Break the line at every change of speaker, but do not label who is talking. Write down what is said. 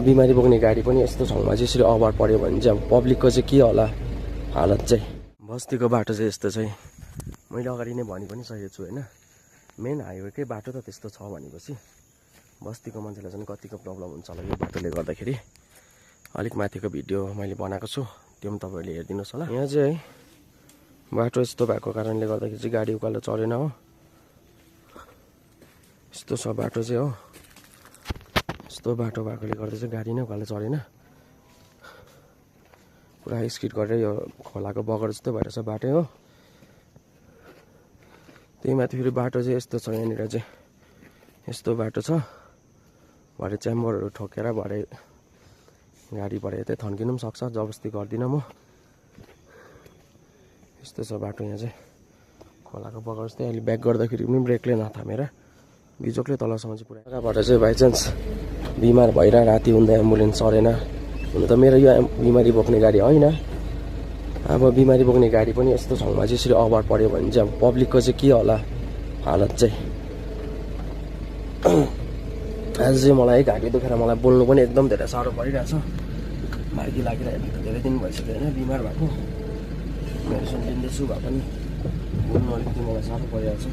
बिमारी बोक्ने गाडी पनि यस्तो ठाउँमा चाहिँ यसरी अभर पऱ्यो भने चाहिँ अब पब्लिकको चाहिँ के होला हालत चाहिँ। बस्तीको बाटो चाहिँ यस्तो चाहिँ मैले अगाडि नै भनि पनि सकेको छु होइन। मेन हाइवेकै बाटो त त्यस्तो छ भनेपछि बस्तीको मान्छेलाई चाहिँ कतिको प्रब्लम हुन्छ होला यो बाटोले गर्दाखेरि। अलिक माथिको भिडियो मैले बनाएको छु, त्यो पनि तपाईँहरूले हेरिदिनुहोस् होला। यहाँ चाहिँ है बाटो यस्तो भएको कारणले गर्दाखेरि चाहिँ गाडी उकालो चढेन हो। यस्तो छ बाटो चाहिँ हो, यस्तो बाटो भएकोले गर्दा चाहिँ गाडी नै उकालो चढेन। पुरा स्किड गरेर यो खोलाको बगर जस्तो भएर छ बाटो हो। त्यही माथि फेरि बाटो चाहिँ यस्तो छ, यहाँनिर चाहिँ यस्तो बाटो छ। भरे च्याम्बरहरू ठोकेर भरे गाडी भरे यतै थन्किनु पनि सक्छ, जबरजस्ती गर्दिनँ म। यस्तो छ बाटो यहाँ चाहिँ खोलाको बगर जस्तै। अहिले ब्याक गर्दाखेरि पनि ब्रेकले नथामेर बिजोकले तलसम्म चाहिँ पुरा जग्गाबाट चाहिँ बाइचान्स बिमार भएर राति हुँदा एम्बुलेन्स चढेन। हुन त मेरो यो बिमारी बोक्ने गाडी होइन। अब बिमारी बोक्ने गाडी पनि यस्तो ठाउँमा चाहिँ यसरी अभर पऱ्यो भने चाहिँ अब पब्लिकको चाहिँ के होला हालत चाहिँ। आज चाहिँ मलाई घाँटी दुखेर मलाई बोल्नु पनि एकदम धेरै साह्रो परिरहेछ। मार्गी लागिरहेको धेरै दिन भइसक्यो होइन बिमार भएको। मेडिसिन लिँदैछु भए पनि बोल्नु अलिकति मलाई साह्रो परिरहेको छ।